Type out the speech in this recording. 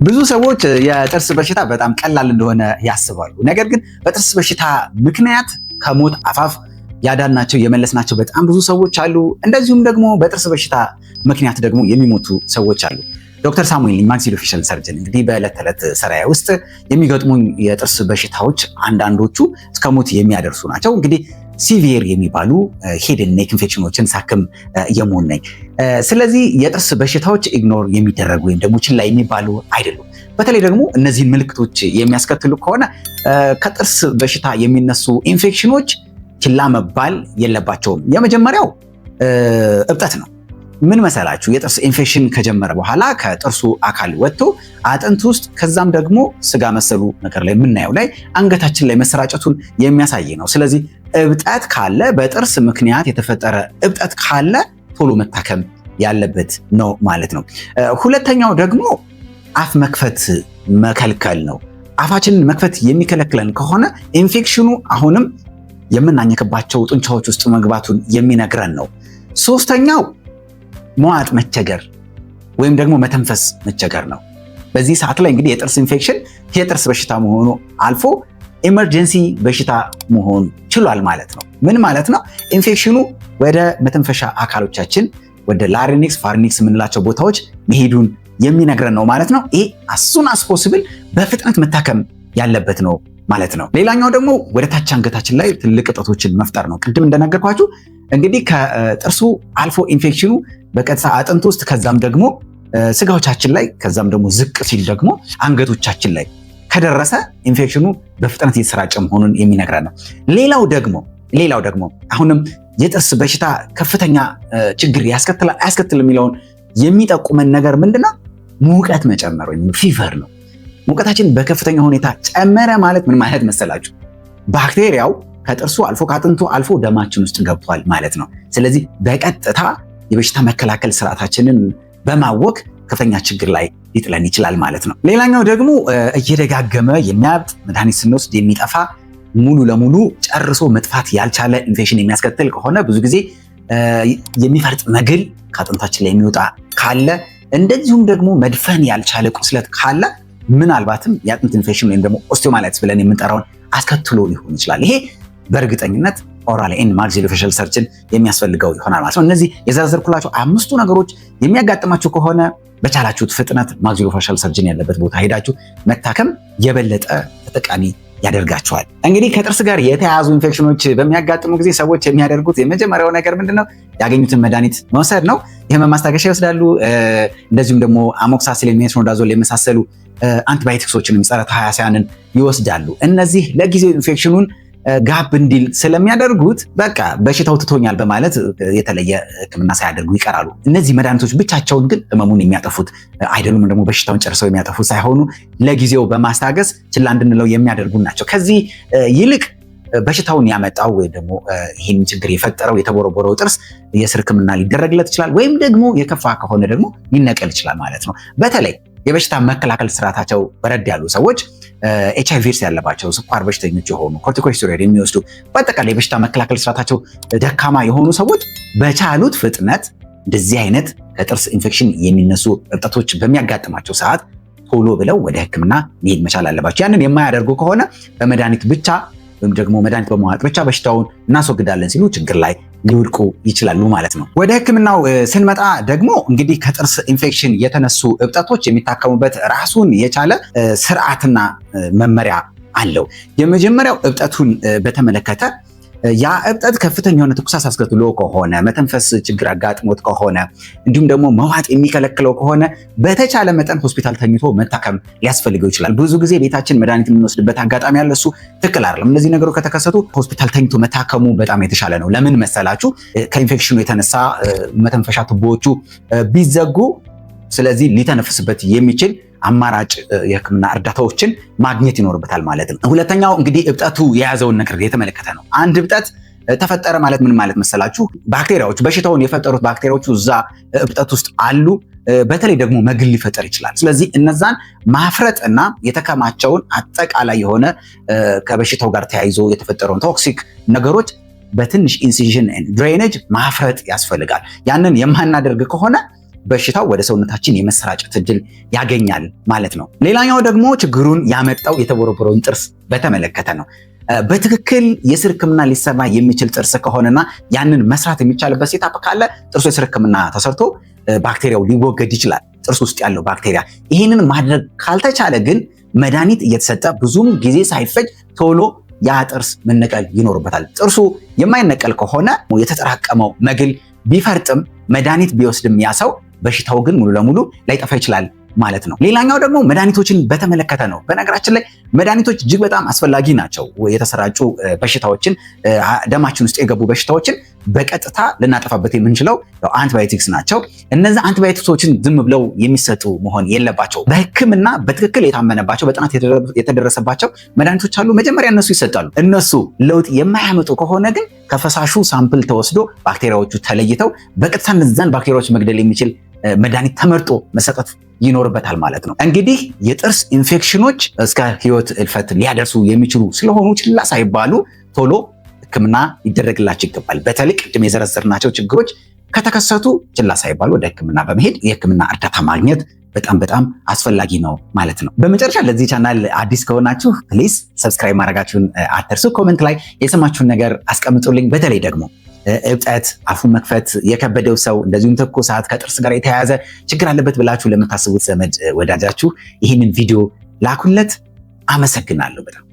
ብዙ ሰዎች የጥርስ በሽታ በጣም ቀላል እንደሆነ ያስባሉ። ነገር ግን በጥርስ በሽታ ምክንያት ከሞት አፋፍ ያዳናቸው የመለስናቸው በጣም ብዙ ሰዎች አሉ። እንደዚሁም ደግሞ በጥርስ በሽታ ምክንያት ደግሞ የሚሞቱ ሰዎች አሉ። ዶክተር ሳሙኤል maxillofacial surgeon። እንግዲህ በዕለት ተዕለት ስራዬ ውስጥ የሚገጥሙኝ የጥርስ በሽታዎች አንዳንዶቹ እስከ ሞት የሚያደርሱ ናቸው። እንግዲህ severe የሚባሉ head and neck infection ኖችን ሳክም የመሆን ነኝ። ስለዚህ የጥርስ በሽታዎች ignore የሚደረጉ ወይም ደግሞ ችላ የሚባሉ አይደሉም። በተለይ ደግሞ እነዚህን ምልክቶች የሚያስከትሉ ከሆነ ከጥርስ በሽታ የሚነሱ ኢንፌክሽኖች ችላ መባል የለባቸውም። የመጀመሪያው እብጠት ነው። ምን መሰላችሁ? የጥርስ ኢንፌክሽን ከጀመረ በኋላ ከጥርሱ አካል ወጥቶ አጥንት ውስጥ ከዛም ደግሞ ስጋ መሰሉ ነገር ላይ የምናየው ላይ አንገታችን ላይ መሰራጨቱን የሚያሳይ ነው። ስለዚህ እብጠት ካለ፣ በጥርስ ምክንያት የተፈጠረ እብጠት ካለ ቶሎ መታከም ያለበት ነው ማለት ነው። ሁለተኛው ደግሞ አፍ መክፈት መከልከል ነው። አፋችንን መክፈት የሚከለክለን ከሆነ ኢንፌክሽኑ አሁንም የምናኘክባቸው ጡንቻዎች ውስጥ መግባቱን የሚነግረን ነው። ሶስተኛው መዋጥ መቸገር ወይም ደግሞ መተንፈስ መቸገር ነው። በዚህ ሰዓት ላይ እንግዲህ የጥርስ ኢንፌክሽን የጥርስ በሽታ መሆኑ አልፎ emergency በሽታ መሆን ችሏል ማለት ነው። ምን ማለት ነው? ኢንፌክሽኑ ወደ መተንፈሻ አካሎቻችን ወደ larynx፣ pharynx የምንላቸው ቦታዎች መሄዱን የሚነግረን ነው ማለት ነው። ይሄ as soon as possible በፍጥነት መታከም ያለበት ነው ማለት ነው። ሌላኛው ደግሞ ወደ ታች አንገታችን ላይ ትልቅ እብጠቶችን መፍጠር ነው። ቅድም እንደነገርኳችሁ እንግዲህ ከጥርሱ አልፎ ኢንፌክሽኑ በቀጥታ አጥንት ውስጥ፣ ከዛም ደግሞ ስጋዎቻችን ላይ፣ ከዛም ደግሞ ዝቅ ሲል ደግሞ አንገቶቻችን ላይ ከደረሰ ኢንፌክሽኑ በፍጥነት እየተሰራጨ መሆኑን የሚነግረን ነው። ሌላው ደግሞ አሁንም የጥርስ በሽታ ከፍተኛ ችግር ያስከትላል አያስከትል የሚለውን የሚጠቁመን ነገር ምንድነው? ሙቀት መጨመር ወይም fever ነው። ሙቀታችን በከፍተኛ ሁኔታ ጨመረ ማለት ምን ማለት መሰላችሁ? ባክቴሪያው ከጥርሱ አልፎ ከአጥንቱ አልፎ ደማችን ውስጥ ገብቷል ማለት ነው። ስለዚህ በቀጥታ የበሽታ መከላከል ስርዓታችንን በማወክ ከፍተኛ ችግር ላይ ሊጥለን ይችላል ማለት ነው። ሌላኛው ደግሞ እየደጋገመ የሚያብጥ፣ መድኃኒት ስንወስድ የሚጠፋ፣ ሙሉ ለሙሉ ጨርሶ መጥፋት ያልቻለ ኢንፌክሽን የሚያስከትል ከሆነ፣ ብዙ ጊዜ የሚፈርጥ መግል ከአጥንታችን ላይ የሚወጣ ካለ፣ እንደዚሁም ደግሞ መድፈን ያልቻለ ቁስለት ካለ ምናልባትም የአጥንት ኢንፌክሽን ወይም ደግሞ osteomyelitis ብለን የምንጠራውን አስከትሎ ሊሆን ይችላል። ይሄ በእርግጠኝነት oral and maxillofacial surgeon የሚያስፈልገው ይሆናል ማለት ነው። እነዚህ የዘረዘርኩላችሁ አምስቱ ነገሮች የሚያጋጥማችሁ ከሆነ በቻላችሁት ፍጥነት maxillofacial surgeon ያለበት ቦታ ሄዳችሁ መታከም የበለጠ ተጠቃሚ ያደርጋችኋል። እንግዲህ ከጥርስ ጋር የተያያዙ ኢንፌክሽኖች በሚያጋጥሙ ጊዜ ሰዎች የሚያደርጉት የመጀመሪያው ነገር ምንድነው? ያገኙትን መድኃኒት መውሰድ ነው። የህመም ማስታገሻ ይወስዳሉ። እንደዚሁም ደግሞ amoxicillin፣ metronidazole የመሳሰሉ አንቲባዮቲክሶችንም ጸረ ተህዋሲያንን ይወስዳሉ። እነዚህ ለጊዜው ኢንፌክሽኑን ጋብ እንዲል ስለሚያደርጉት በቃ በሽታው ትቶኛል በማለት የተለየ ሕክምና ሳያደርጉ ይቀራሉ። እነዚህ መድኃኒቶች ብቻቸውን ግን ህመሙን የሚያጠፉት አይደሉም፣ ደግሞ በሽታውን ጨርሰው የሚያጠፉት ሳይሆኑ ለጊዜው በማስታገስ ችላ እንድንለው የሚያደርጉ ናቸው። ከዚህ ይልቅ በሽታውን ያመጣው ወይም ደግሞ ይህን ችግር የፈጠረው የተቦረቦረው ጥርስ የስር ሕክምና ሊደረግለት ይችላል፣ ወይም ደግሞ የከፋ ከሆነ ደግሞ ሊነቀል ይችላል ማለት ነው። በተለይ የበሽታ መከላከል ስርዓታቸው በረድ ያሉ ሰዎች፣ HIV ኤድስ ያለባቸው፣ ስኳር በሽተኞች የሆኑ፣ corticosteroid የሚወስዱ፣ በአጠቃላይ የበሽታ መከላከል ስርዓታቸው ደካማ የሆኑ ሰዎች በቻሉት ፍጥነት እንደዚህ አይነት ከጥርስ ኢንፌክሽን የሚነሱ እብጠቶች በሚያጋጥማቸው ሰዓት ቶሎ ብለው ወደ ሕክምና መሄድ መቻል አለባቸው። ያንን የማያደርጉ ከሆነ በመድኃኒት ብቻ ወይም ደግሞ መድኃኒት በመዋጥ ብቻ በሽታውን እናስወግዳለን ሲሉ ችግር ላይ ሊወድቁ ይችላሉ ማለት ነው። ወደ ሕክምናው ስንመጣ ደግሞ እንግዲህ ከጥርስ ኢንፌክሽን የተነሱ እብጠቶች የሚታከሙበት ራሱን የቻለ ስርዓትና መመሪያ አለው። የመጀመሪያው እብጠቱን በተመለከተ ያ እብጠት ከፍተኛ የሆነ ትኩሳት አስከትሎ ከሆነ፣ መተንፈስ ችግር አጋጥሞት ከሆነ፣ እንዲሁም ደግሞ መዋጥ የሚከለክለው ከሆነ በተቻለ መጠን ሆስፒታል ተኝቶ መታከም ሊያስፈልገው ይችላል። ብዙ ጊዜ ቤታችን መድኃኒት የምንወስድበት አጋጣሚ ያለ፣ እሱ ትክክል አይደለም። እነዚህ ነገሮች ከተከሰቱ ሆስፒታል ተኝቶ መታከሙ በጣም የተሻለ ነው። ለምን መሰላችሁ? ከኢንፌክሽኑ የተነሳ መተንፈሻ ቱቦዎቹ ቢዘጉ፣ ስለዚህ ሊተነፍስበት የሚችል አማራጭ የሕክምና እርዳታዎችን ማግኘት ይኖርበታል ማለት ነው። ሁለተኛው እንግዲህ እብጠቱ የያዘውን ነገር የተመለከተ ነው። አንድ እብጠት ተፈጠረ ማለት ምን ማለት መሰላችሁ? ባክቴሪያዎች፣ በሽታውን የፈጠሩት ባክቴሪያዎቹ እዛ እብጠት ውስጥ አሉ። በተለይ ደግሞ መግል ሊፈጠር ይችላል። ስለዚህ እነዛን ማፍረጥ እና የተከማቸውን አጠቃላይ የሆነ ከበሽታው ጋር ተያይዞ የተፈጠረውን toxic ነገሮች በትንሽ incision drainage ማፍረጥ ያስፈልጋል። ያንን የማናደርግ ከሆነ በሽታው ወደ ሰውነታችን የመሰራጨት እድል ያገኛል ማለት ነው። ሌላኛው ደግሞ ችግሩን ያመጣው የተቦረቦረውን ጥርስ በተመለከተ ነው። በትክክል የስር ሕክምና ሊሰራ የሚችል ጥርስ ከሆነና ያንን መስራት የሚቻልበት setup ካለ ጥርሱ የስር ሕክምና ተሰርቶ ባክቴሪያው ሊወገድ ይችላል፣ ጥርስ ውስጥ ያለው ባክቴሪያ። ይህንን ማድረግ ካልተቻለ ግን መድኃኒት እየተሰጠ ብዙም ጊዜ ሳይፈጅ ቶሎ ያ ጥርስ መነቀል ይኖርበታል። ጥርሱ የማይነቀል ከሆነ የተጠራቀመው መግል ቢፈርጥም መድኃኒት ቢወስድም ያ ሰው በሽታው ግን ሙሉ ለሙሉ ላይጠፋ ይችላል ማለት ነው። ሌላኛው ደግሞ መድኃኒቶችን በተመለከተ ነው። በነገራችን ላይ መድኃኒቶች እጅግ በጣም አስፈላጊ ናቸው። የተሰራጩ በሽታዎችን፣ ደማችን ውስጥ የገቡ በሽታዎችን በቀጥታ ልናጠፋበት የምንችለው አንቲባዮቲክስ ናቸው። እነዚ አንቲባዮቲክሶችን ዝም ብለው የሚሰጡ መሆን የለባቸው። በሕክምና በትክክል የታመነባቸው፣ በጥናት የተደረሰባቸው መድኃኒቶች አሉ። መጀመሪያ እነሱ ይሰጣሉ። እነሱ ለውጥ የማያመጡ ከሆነ ግን ከፈሳሹ sample ተወስዶ ባክቴሪያዎቹ ተለይተው በቀጥታ እነዛን ባክቴሪያዎች መግደል የሚችል መድኃኒት ተመርጦ መሰጠት ይኖርበታል ማለት ነው። እንግዲህ የጥርስ ኢንፌክሽኖች እስከ ህይወት እልፈት ሊያደርሱ የሚችሉ ስለሆኑ ችላ ሳይባሉ ቶሎ ሕክምና ሊደረግላቸው ይገባል። በተለይ ቅድም የዘረዘርናቸው ችግሮች ከተከሰቱ ችላ ሳይባሉ ወደ ሕክምና በመሄድ የሕክምና እርዳታ ማግኘት በጣም በጣም አስፈላጊ ነው ማለት ነው። በመጨረሻ ለዚህ ቻናል አዲስ ከሆናችሁ please subscribe ማድረጋችሁን አትርሱ። Comment ላይ የሰማችሁን ነገር አስቀምጡልኝ። በተለይ ደግሞ እብጠት፣ አፉን መክፈት የከበደው ሰው፣ እንደዚሁም ትኩሳት፣ ከጥርስ ጋር የተያያዘ ችግር አለበት ብላችሁ ለምታስቡት ዘመድ ወዳጃችሁ ይህንን ቪዲዮ ላኩለት። አመሰግናለሁ በጣም።